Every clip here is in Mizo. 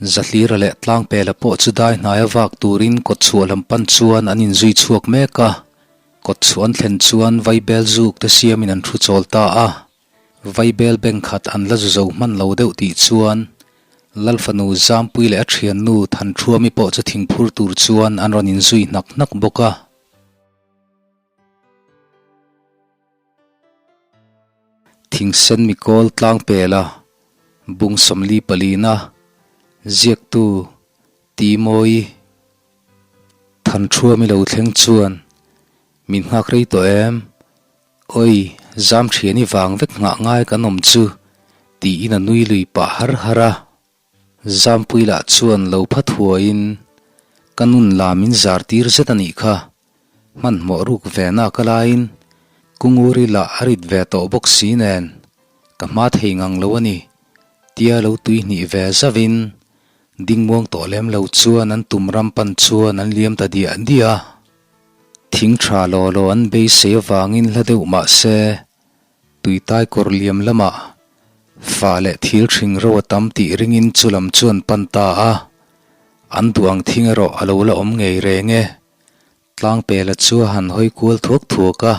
Zahlira leh Tlangpela pawh chu dai hnaia vak turin kawtchhuah lam pan chuan an inzui chhuak mek a. Kawtchhuah an thlen chuan Vaibel zuk te siamin an thu chawl ta a. Vaibel beng khat an la zu zo hman lo deuh tih chuan Lalfanu Zampui leh a thiannu Thanṭhuami pawh chu thingphur tur chuan an rawn inzui hnak hnak bawk a. Thingsen mikawl tlangpela bung 44 palina ziaktu Timawi Thanṭhuami lo thleng chuan min nghak rei tawh em? Awi, zam thian i vang vek nghah ngai kan awm chu tiin a nui lui pah har har a. Zampui lah chuan lo pha thuaiin ka nun la min zar tir zet a nih kha. Hmanhmawh ruk ve na ka laiin Kunguri lah a rit ve tawh bawk si nen ka hma thei ngang lo a ni tia lo tui hnih ve zauhin dingmuang tawh lem lo chuan an tum ram pan chuan an liam ta diah diah a. Thing tha law law an beisei avangin hla deuh mah se Tuitai kawr liam lamah fa leh thil hring ro a tam tih ringin chu lam chu an pan ta a, an duh ang thing erawh a lo la awm ngei reng e. Tlangpela chu a han hawi kual thuak thuak a,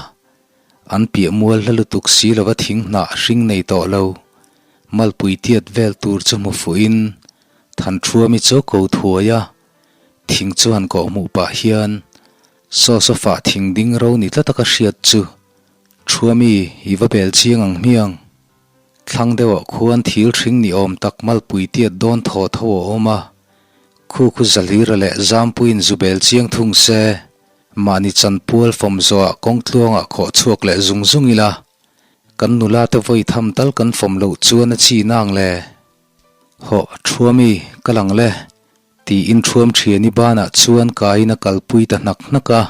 an piah mual hla lutuk si lova thing hnah hring nei tawh lo, malpui tiat vel tur chu hmu fuhin Thanṭhuami chu a ko thuai a, thing chu han kawh hmuh pah hian saw saw fah thing ding ro ni tlat a ka hriat chu. Thuami i va bel chiang ang hmiang. Thlang deuhah khuan thil hring ni awm tak malpui tiat dawn thaw tho a awm a, khu khu Zalira leh Zampuiin zu bel chiang thung se, mahni chanpual fawm zawhah kawngtluangah khawh chhuak leh zung zung ila, kan nula te vawi tham tal kan fawm loh chuan a chi nang le. Hawh, Thuami, ka lang le, tiin Thuam thiani banah chuan kaiin a kalpui ta hnak hnak a.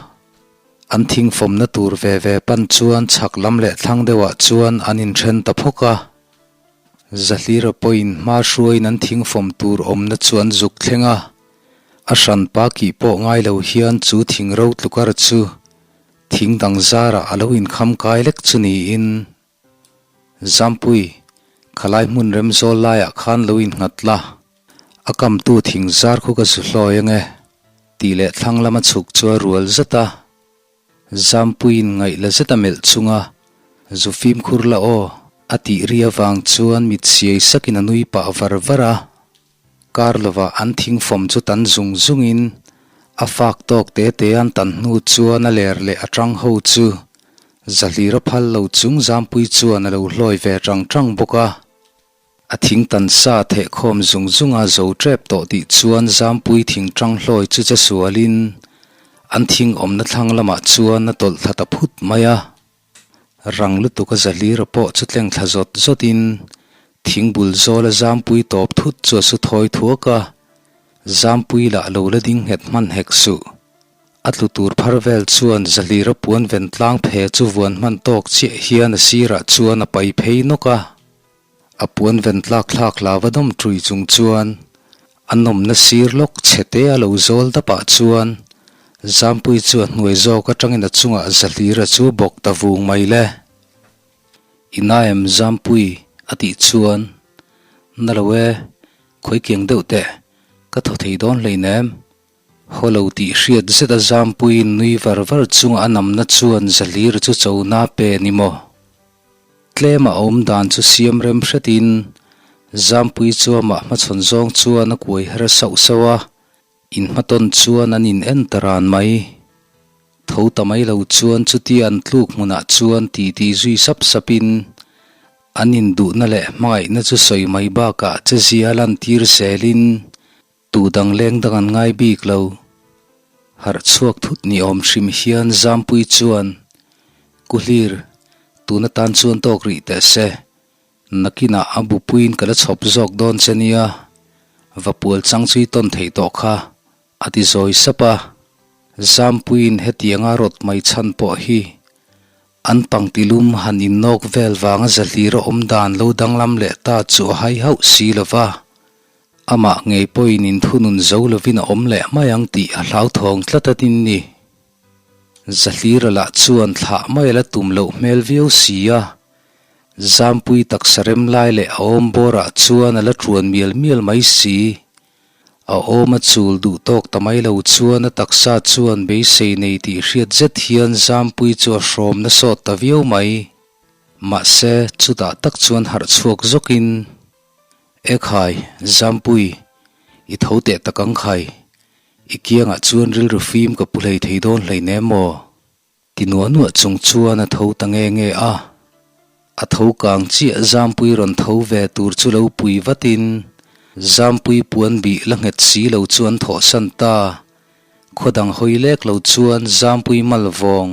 An thingfawmna tur ve ve pan chuan chhak lam leh thlang deuhah chuan an inthen ta phawk a. Zahlira pawhin hma hruaiin an thingfawm tur awmna chu an zuk thleng a. A hranpa kih pawh ngai lo hian chu thing ro tlukar chu thing dang zarah a lo inkham kai lek chu niin Zampui, khalai hmun rem zawl laiah khan lo innghat la, a kamtu thing zar khu ka zu hlawi ange, tih leh thlang lama chhuk chu a rual zet a. Zampuiin ngaih la zet a melh chunga, Zu fimkhur la aw, a tih ri avang chuan mit siai sakin a nui pah var var a. Kar lovah an thingfawm chu tan zung zungin a fak tawk te te an tan hnu chuan a ler leh a tang ho chu Zahlira phal lo chung Zampui chuan a lo hlawi ve tang tang bawk a. A thing tan sa thehkhawm zung zunga zo tep tawh tih chuan Zampui thing tang hlawi chu che sualin an thing awmna thlang lamah chuan a tawlh thla ta phut mai a. Rang lutuk a Zahlira pawh chu tleng thla zawt zawtin thingbul zawl a Zampui tawp thut chu a su thawi thuak a, Zampui lah lo la ding nghet hman hek suh. A tlu tur phar vel chuan Zahlira puan ven tlang phe chu vuan hman tawk chiah hian a sirah chuan a pai phei nawk a. A puan ven tlak thlak hlava dawm ṭui chung chuan a nawmna sir lawk chhe te a lo zawl dapah chuan Zampui chu a hnuai zawk aṭangin a chungah Zahlira chu bawk ta vung mai le. I naem Zampui a tih chuan, Na lo e, khawi kiang deuh teh, ka thaw thei dawn hleinem. Haw lo tih hriat zet a Zampuiin nui var var chunga a namna chuan Zahlira chu chona pe ni maw? Tlema a awm dan chu siam rem hretin Zampui chu amah hmachhawn zawng chuan a kuai her sauh sauh a, inhmatawn chuan an in en ta ran mai. Tho ta mai lo chuan chutia an tluk hmunah chuan titi zui sap sapin an induhna leh hmangaihna chu sawi mai bakah che zia lantir zelin Tu dang leng dang an ngai bik lo. Harh chhuak thut ni awm hrim hian Zampui chuan, Kuhlir, tun atan chuan tawk rih teh se. Nakinah a bupuiin ka la chhawp zawk dawn che nia, va pual chang chu i tawn theih tawh kha, a ti zawi sap a. Zampuiin hetianga rawt mai chhan pawh hi an pangtilum han innawk vel vanga zahlir a awm dan lo danglam leh ta chu a hai hauh si lo va. Amah ngei pawhin inthunun zo lovin a awm leh mai ang tih a hlauthawng tlat a tin ni. Zahlira lah chuan thlah mai a la tum loh hmel viau si a, Zampui taksa rem lai leh a awm bawrah chuan a la ṭuan mial mial mai si. A awm a chul duh tawk ta mai lo chuan a taksa chuan beisei nei tih hriat zet hian Zampui chu a hrawm na sawt ta viau mai. Mahse, chutah tak chuan harh chhuak zawkin, E khai, Zampui, i tho teh tak ang khai. I kiangah chuan rilru fim ka pu hlei thei dawn hleinem maw? Ti nuah nuah chung chuan a tho ta nge nge a. A tho kang chiah Zampui rawn tho ve tur chu lo pui vatin Zampui puan bih la nghet si lo chu an thawhsan ta. Khaw dang hawi lek lo chuan Zampui mal vawng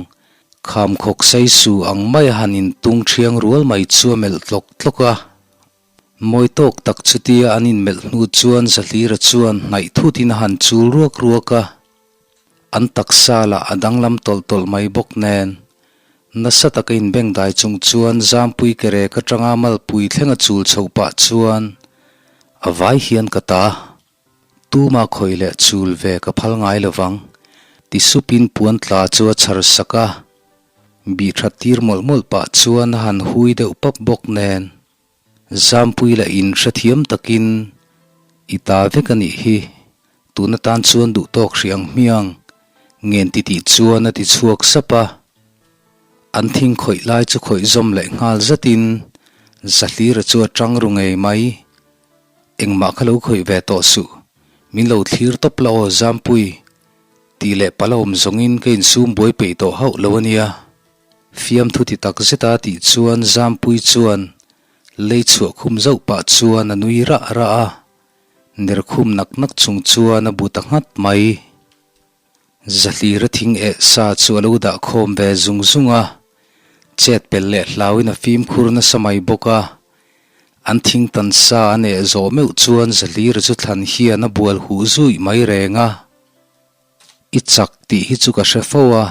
kham khawk sei su ang mai a han intung thiang rual mai chu a melh tlawk tlawk a. Mawi tawk tak chutia an inmelh hnu chuan Zahlira chuan hnaih thutin a han chul ruak ruak a. An taksa lah a danglam tawlh tawlh mai bawk nen, nasa taka inbengdai chung chuan Zampui ke rek atanga malpui thleng a chul chhoh pah chuan a vai hian ka ta. Tuma khawih leh chul ve ka phal ngai lovang, ti supin puan tla chu a chhar sak a. Bih that tir mawlh mawlh pah chuan a han hui deuh pap bawk nen. Zampui lah in hrethiam takin i ta vek a nih hi, tun atan chuan duh tawk hrih ang hmiang, ngen ti tih chuan a ti chhuak sap a. An thing khawih lai chu khawih zawm leh nghal zatin Zahlira chu a tang ru ngei mai. Engmah kha lo khawih ve tawh suh, min lo thlir tawp la aw Zampui, tih leh pala awm zawngin ka insum buai peih tawh hauh lo a nia. Fiamthu ti tak zeta tih chuan Zampui chuan lei chhuah khum zauh pah chuan a nui rah rah a, ner khum nak nak chung chuan a bu ta nghat mai. Zahlira thing eh sa chu a lo dah khawm ve zung zung a, chet pel leh hlauin a fimkhur nasa mai bawk a. An thing tan sa an eh zawh meuh chuan Zahlira chu thlan hian a bual huh zuih mai reng a. I chak tih hi chu ka hre fo a,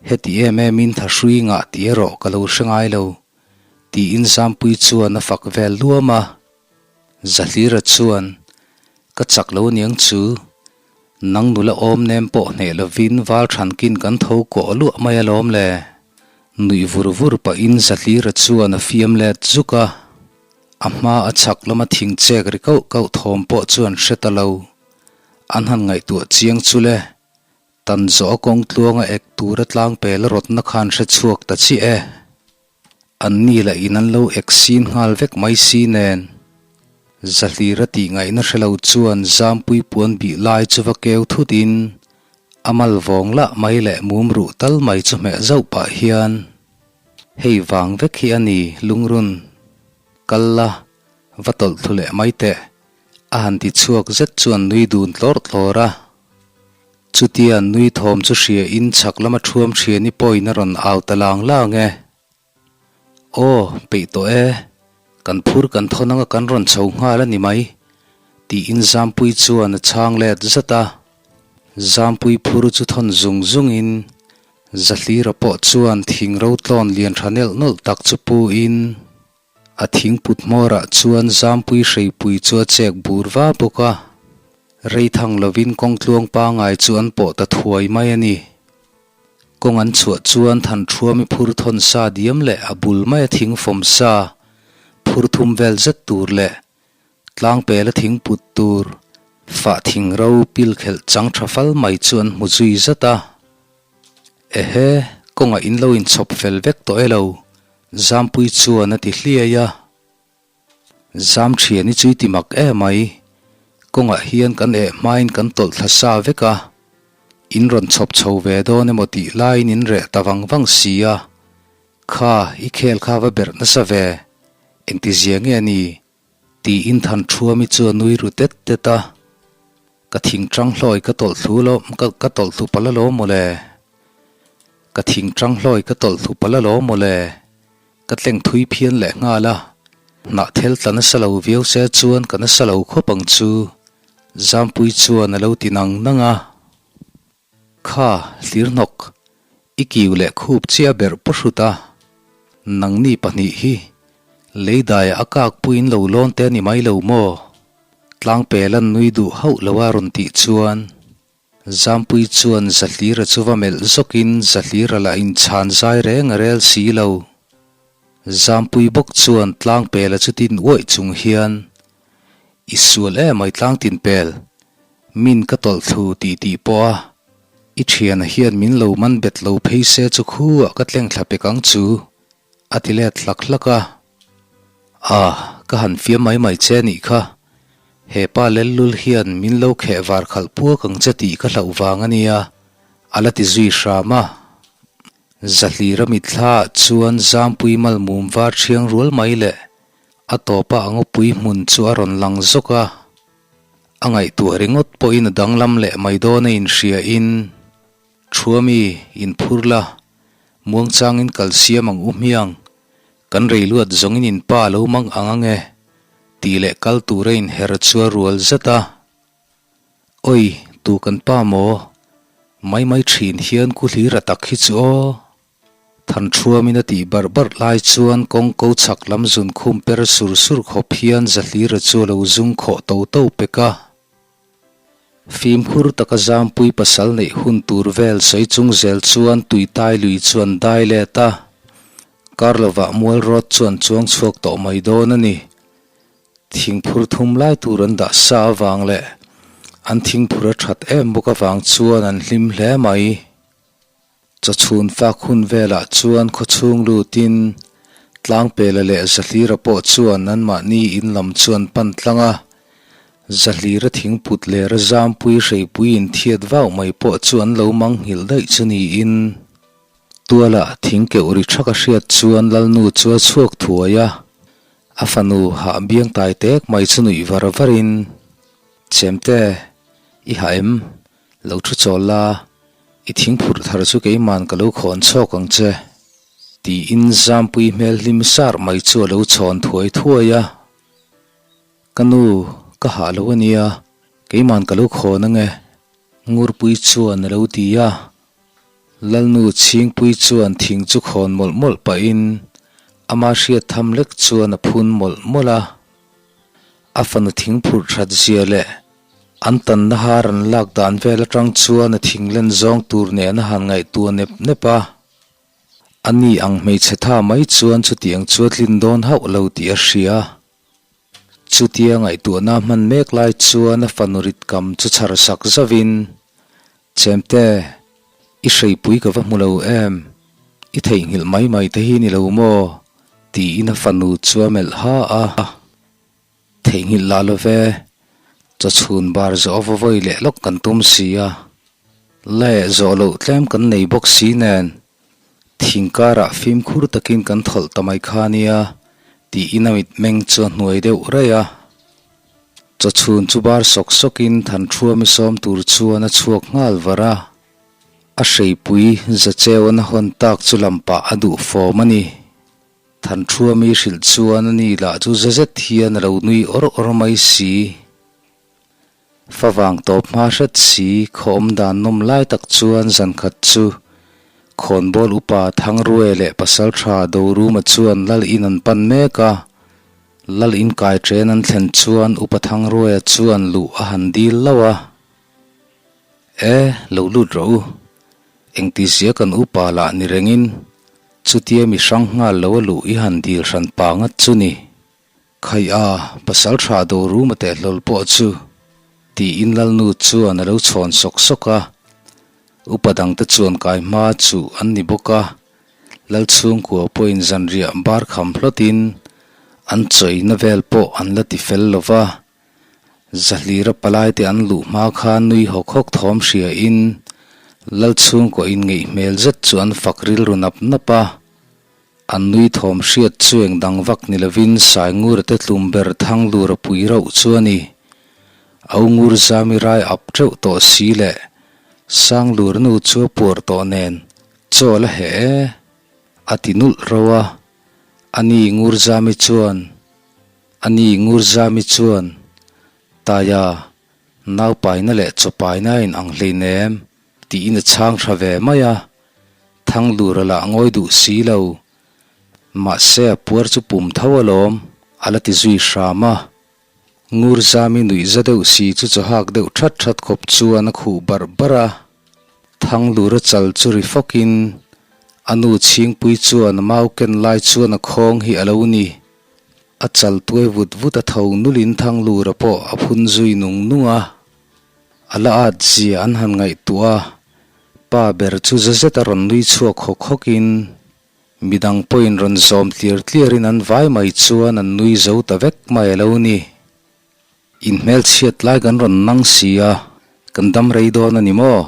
heti em em in thahrui ngah tih erawh ka lo hre ngai lo, tiin Zampui chuan a fak vel luam a. Zahlira chuan, Ka chak lo aniang chu, nang nula awm nem pawh hneh lovin val thankin kan tho kawh luah mai alawm le. Nuih vur vur pahin Zahlira chuan a fiam let zuk a, a hma a chhak lama thing chek ri kauh kauh thawm pawh chuan hre ta lo. An han ngaihtuah chiang chu le, tan zawh a kawng tluanga ek tura tlang pel a rawtna khan hre chhuak ta chiah e. An ni lah in an lo ek sin nghal vek mai si nen. Zahlira tih ngaihna hre lo chuan Zampui puan bih lai chu va keu thut in a mal vawng lah mai leh mum ruh tal mai chu hmeh zauh pah hian hei vang vek hi a ni lungrun kal la va tawlh thlu leh mai teh. A han ti chhuak zet chuan nui dun tlawr tlawr a. Chutia nui thawm chu hria in chhak lama thuam thiani pawhin a rawn au ta lang lang e. Aw, peih tawh e. Kan phur kan thawn anga kan rawn chho nghal a ni mai, tiin Zampui chuan a chhang let zat a. Zampui phur chu thawn zung zungin Zahlira pawh chuan thing ro tlawn lian tha nelh nawlh tak chu pu in, A thingput hmawrah chuan Zampui hreipui chu a chek bur va bawk a, rei thang lovin kawng tluang pangai chu an pawh ta thuai mai a ni. Kawng an chhuah chuan Thanṭhuami phur thawn sa diam leh a bul maia thing fawm sa phur thum vel zet tur leh tlangpela thingput tur fah thing ro pil khelh chang tha fal mai chu an hmu zui zat a. Ehe, kawngah in lo inchhawp fel vek tawh e lo, Zampui chuan a ti hliai a. Zam thian i chui ti mak emai, kawngah hian kan eh hmain kan tawlh thla sa vek a, in rawn chhawp chho ve dawn emaw tih laiin in reh ta vang vang si a, kha i khel kha va berh nasa ve, engtizia nge a ni? Tiin Thanṭhuami chu a nui ru tet tet a, Ka thing ṭang hlawi ka tawlh thlu lo, ka tawlh thlu palh alawm mawle. Ka thing ṭang hlawi ka tawlh thlu palh alawm mawle. Ka tleng thui phian leh nghal a, hnah thel tla nasa lo viau se chuan ka nasa lo khawp ang chu, Zampui chuan a lo ti nang nang a. Kha, Hlirhnawk, i kiu leh khup chiah berh paw hrut a, nangni pahnih hi leidaiah a kak puiin lo lawn te a ni mai lo maw? Tlangpel an nui duh hauh lo a rawn tih chuan Zampui chuan Zahlira chu va melh zawkin Zahlira lah inchhan zai reng a rel si lo. Zampui bawk chuan Tlangpela chu tin uaih chung hian, I sual emai Tlangtinpel! Min ka tawlh thlu tih tih pawh a, i thiana hian min lo man bet lo phei se chu khu ah ka tleng thla pek ang chu, a ti let hlak hlak a. A, ka han fiam mai mai che nih kha, he pa lellul hian min lo kheh var khalh puak ang che tih ka hlauh vang a nia, a la ti zui hram a. Zahlira mitthla ah chuan Zampui malmum var thiang rual mai leh a tawpa a ngawpui hmun chu a rawn lang zawk a. A ngaihtuah ringawt pawhin a danglam leh mai dawn a inhria in, Thuami, inphur la, muangchangin kal siam ang u hmiang, kan rei luat zawngin in pa a lo mang ang ang e, tih leh kal tur a inher chu a rual zet a. Oi, tu kan pa maw? Mai mai thin hian ku hlir a tak hi chu aw. Thanṭhuamin a tih barh barh lai chuan kawng ko chhak lam zun khum per sur sur khawp hian Zahlira chu a lo zung khawh to to pek a. Fimkhur taka Zampui pasal neih hun tur vel sawi chung zel chuan Tuitai lui chuan dai let a, kar lovah mual rawt chuan chuang chhuak tawh mai dawn a ni. Thingphur thum lai tur an dah sa avang leh an thingphur a that em bawk avang chuan an hlim hle mai. Chawchhun fak hun velah chuan khawchhung lutin Tlangpela leh Zahlira pawh chuan anmahni in lam chu an pan tlang a, Zahlira thingput leh Razampui hreipui inthiat vau mai pawh chu an lo manghilh daih chu niin Tuala thing keuh ri thak a hriat chuan Lalnu chu a chhuak thuai a, a fanu hah biang tai tek mai chu nuih var varin, Chemte, i hah em? Lo thu chawl la, i thingphurh thar chu keiman ka lo khawn chhawk ang che, tiin Zampui hmel hlim sar mai chu a lo chhawn thuai thuai a. Ka nu, ka hah lo a nia, keiman ka lo khawn ang e, Ngurpui chuan a lo ti a. Lalnu Chhingpui chuan thing chu khawn mawlh mawlh pahin ama hriat tham lek chuan a phun mawlh mawlh a. A fanu thingphurh that zia leh An tanna har an lak dan vel atang chuan a thinglen zawng tur nen a han ngaihtuah nep nep a. A ni ang hmeichhe tha mai chuan chutiang chu a tlin dawn hauh lo tih a hria. Chutia ngaihtuahna hman mek lai chuan a fanu rit kam chu chhar sak zauhin, Chemte, i hreipui ka va hmu lo em? I theihnghilh mai mai te hi ni lo maw? tiin a fanu chu a melh ha a. Theihnghilh lah lo ve, chawchhun bar zawh a vawi leh lawk kan tum si a, leh zawh loh tlem kan nei bawk si nen, thing karah fimkhur takin kan thawlh ta mai kha nia tiin a mitmeng chu a hnuai deuh raih a. Chawchhun chu bar sawk sawkin Thanṭhuami sawm tur chuan a chhuak nghal var a, a hreipui Zacheuan a hawn tak chu lampah a duh fawm a ni. Thanṭhuami hrilh chuan a ni lah chu za zet hian a lo nui awr awr mai si. Favang tawp hma hret si, khaw awm dan nawm lai tak chuan zankhat chu Khawnbawl upa Thangrue leh Pasalṭha Doruma chuan Lal in an pan mek a. Lal in kai ṭen an thlen chuan upa Thangruaia chuan luh a han dil lo a. E, lo lut rawh u. Engtizia kan upa lah ni rengin Chutia mi hrang nghal lo a luh i han dil hran pa ngat chu ni. Khaih a, pasal tha do rum a teh hlawl pawh chu, tiin Lalnu chuan a lo chhawn sawk sawk a. Upa dangte chuan kai hma chu an ni bawk a, Lal chhungkua pawhin zanriah bar kham hlawtin an chawina vel pawh an la ti fel lo va. Zahlira palaite an luh hma khan nui hawk hawk thawm hriain Lal chhungkaw inngeih hmel zet chu an fak rilru nap nap a. An nui thawm hriat chu eng dang vak ni lovin Saingura te tlum ber Thanglura pui rauh chu a ni. Au ngur zami rai ap teuh tawh si leh Sanglur nu chu a puar tawh nen chaw la heh e a ti nulh rauh a. Ani Ngurzami chuan. A ni Ngurzami chuan, Taia, naupaina leh chawpaina a inang hleinem, tiin a chhang tha ve mai a. Thanglura lah ngawi duh si lo. Mahse a puar chu pum tho alawm, a la ti zui hram a. Ngurzami nuih za deuh si chu chawhak deuh that that khawp chuan a khuh barh barh a. Thanglura chal chu ri fawkin, a nu Chhingpui chuan a mau ken lai chuan a khawng hi a lo ni. A chal tuai vut vut a tho nulin Thanglura pawh a phun zui nung nung a. A la at zia an han ngaihtuah a, pa ber chu za zet a rawn nui chhuak hawk hawkin midang pawhin rawn zawm tliar tliarin an vai mai chuan an nui zo ta vek mai a lo ni. In hmelchhiat lai kan rawn nang si a, kan dam rei dawn a ni maw?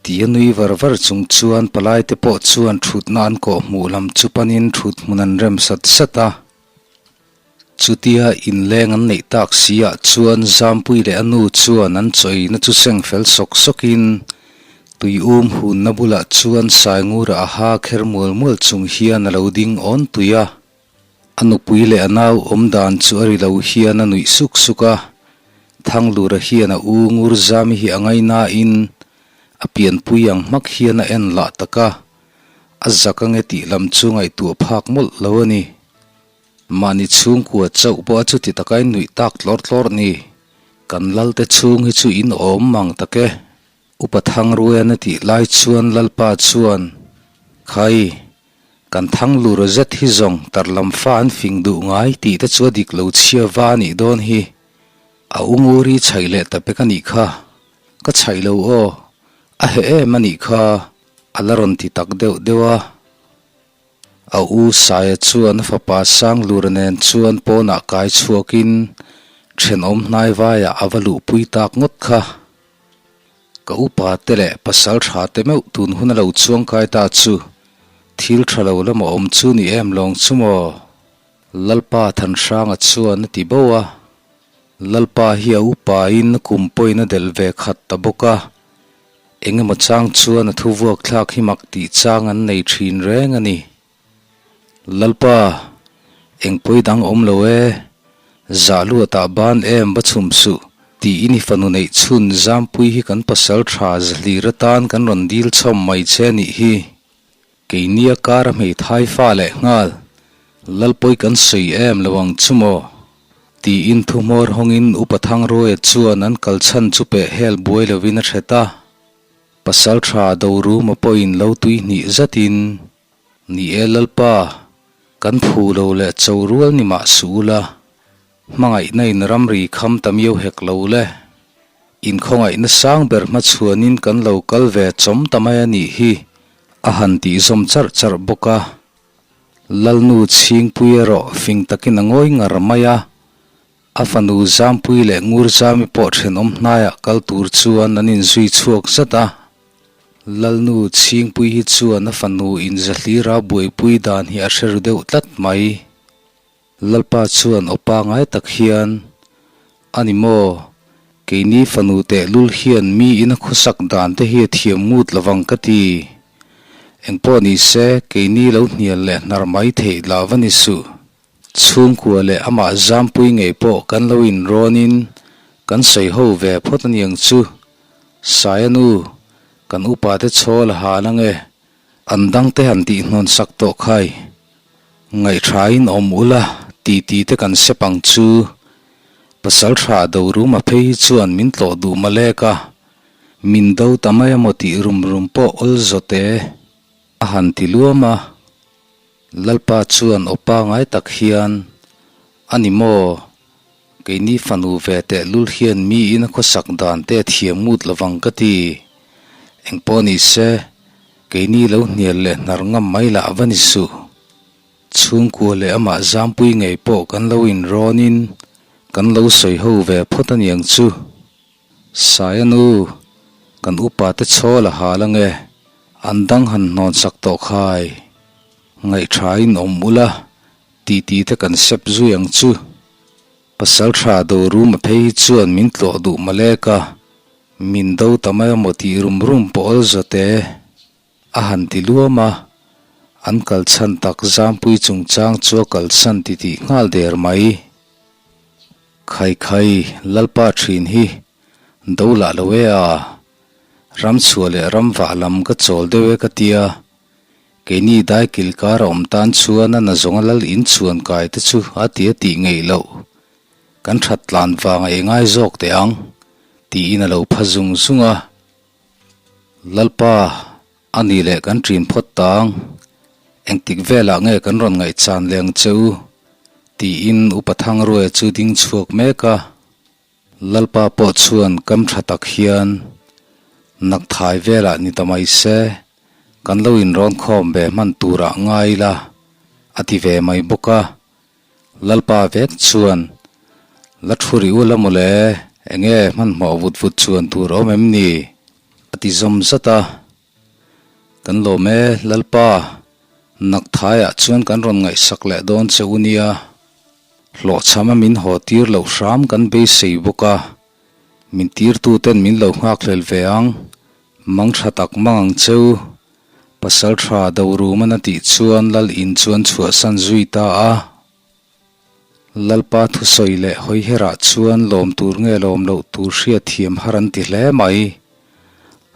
Ti a nui var var chung chuan palai te pawh chuan thutna an kawh hmuh lam chu panin thut hmun an rem sat sat a. Chutia inleng an neih tak si ah chuan Zampui leh a nu chuan an chawina chu seng fel sawk sawk in tui um hunna bulah chuan Saingura a ha kher mual mual chung hian a lo ding awn tui a. A nupui leh a nau awm dan chu a ri lo hian a nuih suk suk a, Thanglura hian a u ngur zami hi a ngainain a pianpui ang hmak hian a en lah tak a, a zak ange tih lam chu ngaihtuah phak mawlh lo a ni. Mahni chhungkua chauh pawh a chuti taka in nuih tak tlawr tlawr ni. Kan lalte chhung hi chu in awm mang tak e. Upa Thangruaian a tih lai chuan Lalpa chuan, Khai, kan Thanglura zet hi zawng tarlam fa an fing duh ngai tih te chu a dik lo chhia va a nih dawn hi. A u Nguri chhaih leh ta pek a nih kha. Ka chhaih lo aw, a heh em a nih kha, a la rawn ti tak deuh deuh a. A u Saia chuan a fapa Sanglura nen chuan pawnah kai chhuakin thenawm hnai vaiah a va luhpui tak ngawt kha. Ka upa te leh pasal tha te meuh tun hun a lo chuang kai ta chu thil tha lo lama awm chu ni em lawng chu maw? Lalpa Thanhranga chuan a ti bo a, Lalpa hi a upa in a kum pawhin a delh ve khat ta bawk a, engemaw chang chuan a thu vuak thlak hi mak tih chang an nei thin reng a ni. Lalpa, eng pawi dang awm lo e, zah luatah ban em va chhum suh, tiin i fanu neih chhun Zampui hi kan pasal tha zahlir atan kan rawn dil chhawm mai che a nih hi. Keini a kar a hmeithai fa leh nghal, Lalpawi kan sawi em lo ang chu maw? Tiin thu hmawr hawngin Upa Thangruaia chuan an kal chhan chu peh hel buai lovin a hret a. Pasal tha Doruma pawhin lo tui hnih zatin, Ni e Lalpa, kan phu lo leh cho rual ni mah suh ula, hmangaihna in ramri kham ta miau hek lo le. Inkhawngaihna sang ber hmachhuanin kan lo kal ve chawm ta mai a nih hi, a han tih zawm charh charh bawk a. Lalnu Chhingpui erawh fing takin a ngawi ngar mai a, a fanu Zampui leh Ngurzami pawh thenawm hnaiah kal tur chuan an inzui chhuak zat a. Lalnu Chhingpui hi chuan a fanu inzahlira buaipui dan hi a hre ru deuh tlat mai. Lalpa chuan aw pangai tak hian, A ni maw, keini fanu tehlul hian mi ina khawsak dan te hi a thiam ngut lovang ka ti. Engpawh ni se, keini lo hnial leh hnar mai theih lah va ni suh. Chhungkua leh amah zampui ngei pawh kan lo inrawnin kan sawi ho ve phawt a niang chu. Saia nu, kan upa te chhawl a hal ange, an dangte han tihhnawn sak tawh khai. Ngaihṭhain awm ula ti ti te kan sep ang chu. Pasal ṭha do rum a phei hi chuan min tlawh duh malek a, min do ta mai emaw tih rum rum pawh awl zawt e, a han ti luam a. Lalpa chuan aw pangai tak hian, A ni maw? Keini fanu ve tehlul hian miin a khawsak dan te a thiam ngut lovang ka ti. Engpawh ni se, keini lo hnial leh hnar ngam mai lah va ni suh. Chhungkua leh amah zampui ngei pawh kan lo inrawnin kan lo sawi ho ve phawt a niang chu. Saia nu, kan upa te chhawl a hal ange, an dang han hnawn sak tawh khai. Ngaihṭhain awm ula, Titi te kan sep zui ang chu. Pasal tha do rum a phei hi chuan min tlawh duh malek a, min do ta mai emaw tih rum rum pawh awl zawt e, a han ti luam a. An kalchhan tak Zampui chungchang chu a kalchhan titih nghal der mai. Khai khai, Lalpa thin hi do lah lo e a, ramchhuah leh ramvah lam ka chawl deuh e ka tia. Keini daikil kar a awm tan chuan a nazawnga lal in chuan kai te chu a ti a tih ngeih loh. Kan that tlan vang a engai zawk teh ang, tiin a lo pha zung zung a. Lalpa, a ni leh kan ṭin phawt tang, engtik velah nge kan rawn ngaihchan leh ang che u? tiin Upa Thangruaia chu ding chhuak mek a. Lalpa pawh chuan kam tha tak hian nakthai velah ni ta mai se, kan lo inrawn khawm ve hman turah ngai ila a ti ve mai bawk a. Lalpa vek chuan, La thu ri ula mawle, enge hmanhmawh vut vut chuan tur a awm em ni? a ti zawm zat a. Kan lawm e, Lalpa, nakthaiah chuan kan rawn ngaihsak leh dawn che u nia. Hlawhchham a min haw tir loh hram kan beisei bawk a, min tirtu ten min lo nghakhlel ve ang, mang tha tak mang ang cheu. Pasal tha Doruman a tih chuan Lal in chuan chhuahsan zui ta a. Lalpa thusawi leh hawiherah chuan lawm tur nge lawm loh tur hriatthiam har an ti hle mai.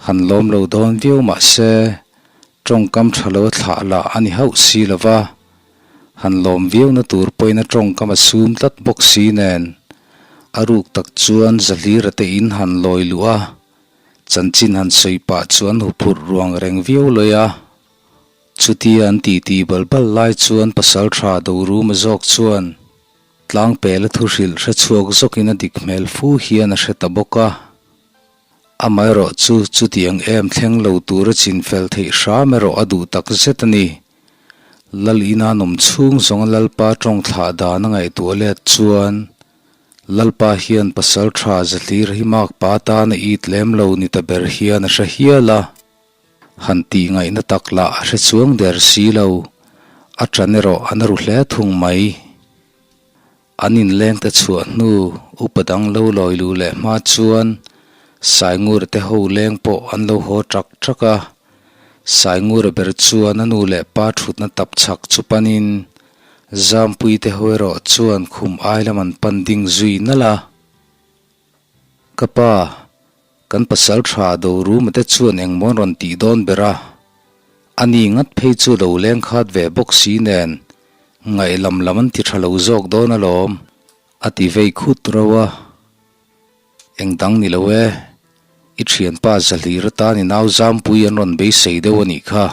Han lawm lo dawn viau mah se, tawngkam tha lo a thlah lah a ni hauh si lo va. Han lawm viauna tur pawhin a tawngkam a sum tlat bawk si nen, a ruk tak chuan Zahlira te in han lawi luh a, chanchin han sawi pah chuan huphurh ruang reng viau lawi a. Chutia an titi bal bal lai chuan pasal tha Doruma zawk chuan tlangpela thu hrilh hre chhuak zawkin a dik hmel fu hian a hre ta bawk a. Amaherawh chu chutiang em thleng lo tura chinfel theih hram erawh a duh tak zet a ni. Lal ina nawm chhung zawnga Lalpa tawng thlah dan a ngaihtuah let chuan Lalpa hian pasal tha Zahlir hi makpa atana it lem lo ni ta ber hian a hre hial a. Han tih ngaihna tak lah a hre chuang der si lo, a ṭan erawh a na ru hle thung mai. An inleng te chhuah hnu upa dang lo lawi luh leh hma chuan Saingura te ho leng pawh an lo haw ṭak ṭak a. Saingura ber chuan a nu leh pa ṭhutna tap chhak chu panin Zampui te ho erawh chuan khum ai lam an pan ding zui nalh a. Ka pa, kan pasal tha Doruma te chuan engmawn rawn tih dawn ber a, ani ngat phei chu lo leng khat ve bawk si nen ngaih lam lam an ti tha lo zawk dawn alawm, a ti vei khut rauh a. Eng dang ni lo e, i thianpa Zahlir atan i nau Zampui an rawn beisei deuh a nih kha.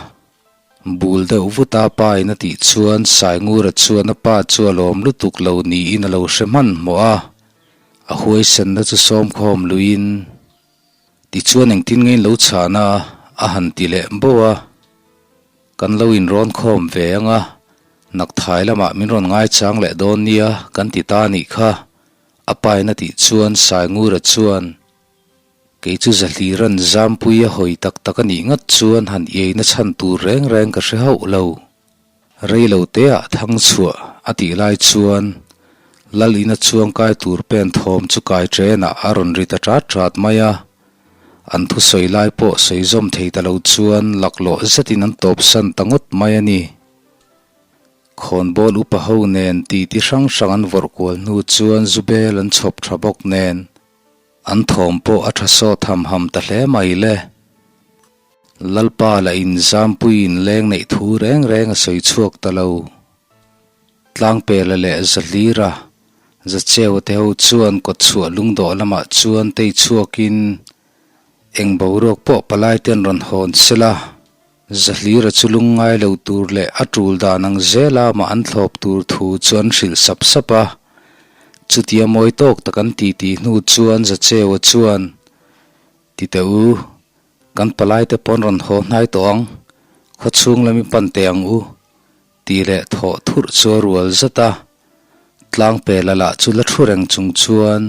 Bul deuh vut a pa in a tih chuan Saingura chuan a pa chu a lawm lutuk lo niin a lo hre hmanhmawh a, a huaisenna chu sawmkhawm luiin tichuan engtin nge in lo chhan a a han ti leh boh a, kan lo inrawn khawm ve ang a, nakthai lamah min rawn ngaichang leh dawn nia kan ti ta a nih kha, a pa in a tih chuan Saingura chuan Kei chu Zahliran Zampui a hawi tak tak a nih ngat chuan han iaina chhan tur reng reng ka hre hauh lo. Rei lo teah thang chhuah a tih lai chuan Lal ina chuangkai tur pen thawm chu kai ṭenah a rawn ri ta ṭat ṭat mai a. An thusawi lai pawh sawi zawm thei ta lo chuan laklawh zetin an tawpsan ta ngawt mai a ni. Khawnbawl upa ho nen titi hrang hrang an vawrh kual hnu chuan Zubel an chhawp ṭha bawk nen An thawm pawh a tha sawt ham ham ta hle mai le. Lalpa lah in Zampui in leng neih thu reng reng a sawi chhuak ta lo. Tlangpela leh Zahlira, Zacheua te ho chuan kawtchhuah lungdawh lamah chuan tei chhuakin eng boruak pawh palai ten rawn hawn sela, Zahlira chu lungngai lo tur leh a tul dan ang zela mah an thlawp tur thu chu an hrilh sap sap a. Chutia mawi tawk tak an titi hnu chuan Zacheua chuan, Ti teh u, kan palaite pawn rawn haw hnai tawh ang, khawchhung lam i pan teh ang u, tih leh thawh thurh chu a rual zat a. Tlangpela lah chu la thu reng chung chuan,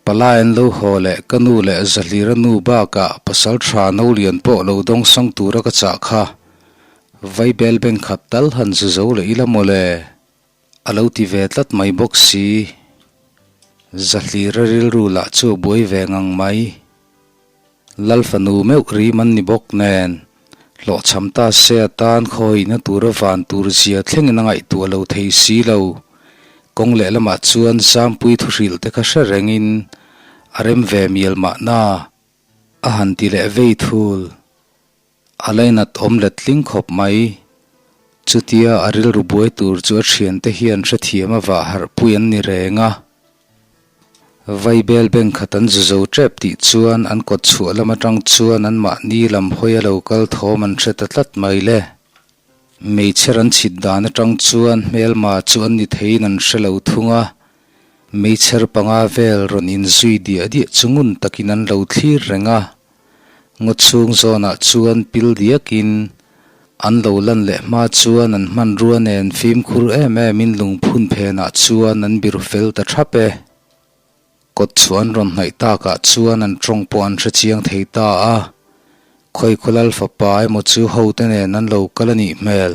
Palai an lo haw leh ka nu leh Zahlira nu bakah pasal tha no lian pawh lo dawng sawng tura ka chah kha Vaibel beng khat tal han zu zo leh ila mawle a lo ti ve tlat mai bawk si. Zahlira rilru lah chu a buai ve ngang mai. Lal fanu meuh rim an ni bawk nen hlawhchham ta se atan khawihna tura van tur zia thlengin a ngaihtuah lo thei si lo. Kawng lehlamah chuan Zampui thuhrilh te kha hre rengin a rem ve mial mahna a han ti leh vei thul. A lainat awm let tling khawp mai. Chutia a rilru buai tur chu a thiante hian hrethiam a vah harhpui an ni reng a. Vaibel beng khat an zu zo tep tih chuan an kawt chhuah lam atang chuan an mahni lam hawi a lo kal thawm an hre ta tlat mai le. Meichher an chhit dan atang chuan hmelma chu an ni theiin an hre lo thung a. Meichher panga vel rawn inzui diah diah chu ngun takin an lo thlir reng a. Ngaw chhung zawnah chuan pil diakin an lo lan leh hma chuan an hmanrua nen fimkhur em emin lungphun phenah chuan an biru fel ta thap e. Kawt chu an rawn hnaih takah chuan an tawng pawh an hre chiang thei ta a, khawi khawlal fapa emaw chu hote nen an lo kal a nih hmel.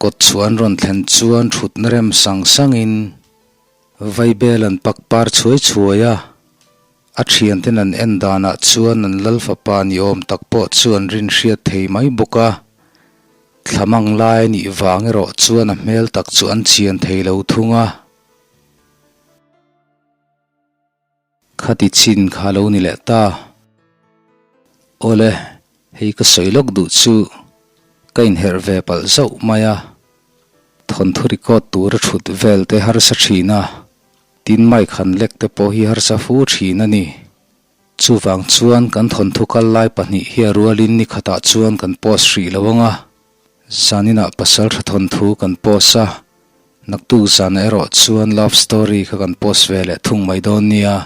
Kawt chu an rawn thlen chuan thutna rem sang sangin Vaibel an pak par chhuai chhuai a, a thianten an en danah chuan an lal fapa ni awm tak pawh chu an rin hriat thei mai bawk a, thlamang lai a nih vang erawh chuan a hmel tak chu an chian thei lo thung a. Khati chin kha lo ni leh ta. Awle, hei ka sawi lawk duh chu ka inherh ve palh zauh mai a. Thawnthu record tura thut vel te harsa thin a, tin mic han lek te pawh hi harsa fu thin a ni. Chuvang chuan kan thawnthu kal lai pahnih hi a rualin ni khatah chuan kan post hrih lo ang a. Zaninah pasal tha thawnthu kan post a, naktuk zanah erawh chuan love story kha kan post ve leh thung mai dawn nia.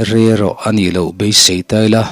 Rei erawh a nih loh beisei ta ila.